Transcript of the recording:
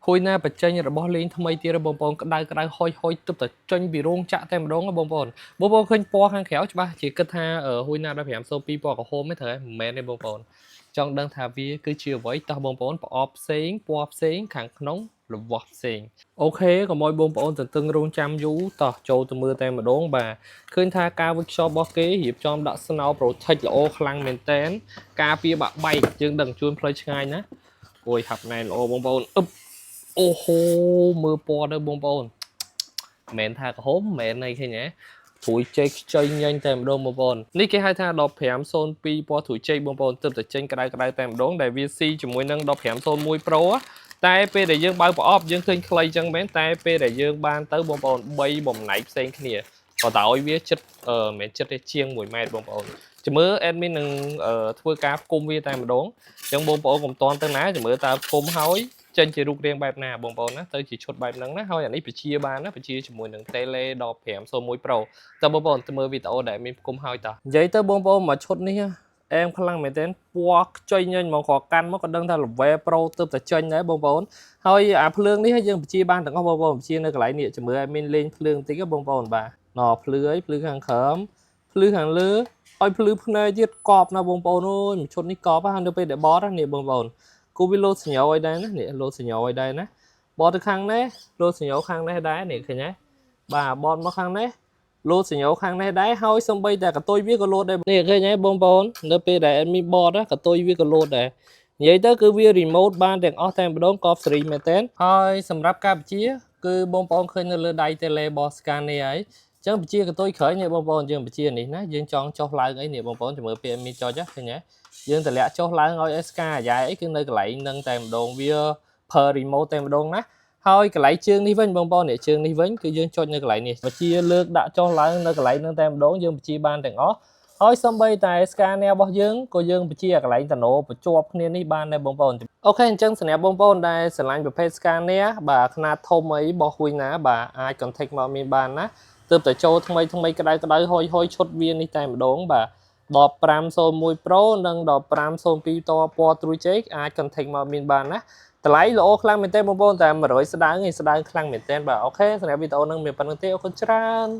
ហួយណាបញ្ចេញរបស់លេងថ្មីទៀតបងប្អូនក្តៅក្តៅហុយហុយទើបតែចេញពីរោងចក្រតែម្ដងបងប្អូនបងប្អូនឃើញពណ៌ខាងក្រៅច្បាស់ជាគិតថាហួយណា1502ពណ៌ក្រហមទេត្រូវហើយមិនមែនទេបងប្អូនចង់ដឹងថាវាគឺជាអ្វីតោះបងប្អូនប្រអប់ផ្សេងពណ៌ផ្សេងខាងក្នុងរបស់ផ្សេង OK កុំឲ្យបងប្អូនទន្ទឹងរង់ចាំយូរតោះចូលទៅមើលតែម្ដងបាទឃើញថាការ workshop របស់គេរៀបចំដាក់ស្នោ protect ល្អខ្លាំងមែនតែនការពារបាក់បែកយើងដឹងជួនផ្លូវឆ្ងាយណាអូយហាប់ណែនល្អបងប្អូនអឹបអូហូមើលពណ៌ទៅបងប្អូនមិនមែនថាក្រហមមិនមែនអីឃើញទេត្រួយចេកខ្ចីញញតែម្ដងបងប្អូននេះគេហៅថា1502ពណ៌ត្រួយចេកបងប្អូនទើបតែចេញក្តៅក្តៅតែម្ដងដែលវាស៊ីជាមួយនឹង1501 Pro តែពេលដែលយើងបើកប្រអប់យើងឃើញខ្លីចឹងមែនតែពេលដែលយើងបានទៅបងប្អូន3បំណែកផ្សេងគ្នាក៏ដោយវាចិត្តអឺមិនមែនចិត្តទេជាង1ម៉ែត្របងប្អូនជំរឿ admin នឹងធ្វើការផ្គុំវាតែម្ដងអញ្ចឹងបងប្អូនកុំតន់ទៅណាជំរឿតើផ្គុំហើយចេញជារូបរាងបែបណាបងប្អូនណាទៅជាឈុតបែបហ្នឹងណាហើយអានេះបញ្ជាបានណាបញ្ជាជាមួយនឹង Tele 1501 Pro តើបងប្អូនទៅមើលវីដេអូដែលមានផ្គុំហើយតើនិយាយទៅបងប្អូនមួយឈុតនេះអែមខ្លាំងមែនទែនពណ៌ខ្ចីញញហ្មងគ្រាន់កាន់មកក៏ដឹងថា level Pro ទើបតែចេញដែរបងប្អូនហើយអាភ្លើងនេះយើងបញ្ជាបានទាំងអស់បងប្អូនបញ្ជានៅកន្លែងនេះជំរឿឲ្យមានលេងភ្លើងបន្តិចបងប្អូនបាទណភ្លឺអីភ្លឺខាងក្រោមភ្លឺខាងលើហើយភ្លឺភ្នែកទៀតកប់ណាបងប្អូនអើយមួយឈុតនេះកប់ហើយនៅពេលដែលបតនេះបងប្អូនគូវាលោតសញ្ញាឲ្យដែរណានេះលោតសញ្ញាឲ្យដែរណាបតទៅខាងនេះលោតសញ្ញាខាងនេះដែរនេះឃើញទេបាទបតមកខាងនេះលោតសញ្ញាខាងនេះដែរហើយសំបីតែកតុយវាក៏លោតដែរនេះឃើញទេបងប្អូននៅពេលដែល admin បតកតុយវាក៏លោតដែរនិយាយទៅគឺវា remote បានទាំងអស់តែម្ដងកប់សេរីមែនតើហើយសម្រាប់ការបញ្ជាគឺបងប្អូនឃើញនៅលើដៃ tele របស់ Scania ហើយចឹងបញ្ជាកតុយក្រោយនេះបងប្អូនយើងបញ្ជានេះណាយើងចង់ចុះឡើងអីនេះបងប្អូនជំរឿពេលមានចុចឃើញទេយើងតម្លាក់ចុះឡើងឲ្យ SK អាយ៉ៃអីគឺនៅកន្លែងនឹងតែម្ដងវា per remote តែម្ដងណាហើយកន្លែងជើងនេះវិញបងប្អូននេះជើងនេះវិញគឺយើងចុចនៅកន្លែងនេះបញ្ជាលើកដាក់ចុះឡើងនៅកន្លែងនឹងតែម្ដងយើងបញ្ជាបានទាំងអស់ហើយសំបីតែ Scania របស់យើងក៏យើងបញ្ជាកន្លែងតំណបញ្ជាប់គ្នានេះបានដែរបងប្អូន OK អញ្ចឹងសម្រាប់បងប្អូនដែលស្រឡាញ់ប្រភេទ Scania បាទខ្នាតធំអីរបស់ហួយណាបាទអាច contact មកមានបានណាទើបតែចូលថ្មីថ្មីក្តៅក្តៅហុយហុយឈុតវានេះតែម្ដងបាទ1501 Pro និង1502តពណ៌ត្រួយចេកអាច contact មកមានបានណាតម្លៃល្អខ្លាំងមែនទែនបងប្អូនតែ100ស្ដើងឯងស្ដើងខ្លាំងមែនទែនបាទ OK សម្រាប់វីដេអូនឹងមានប៉ុណ្្នឹងទេអរគុណច្រើន។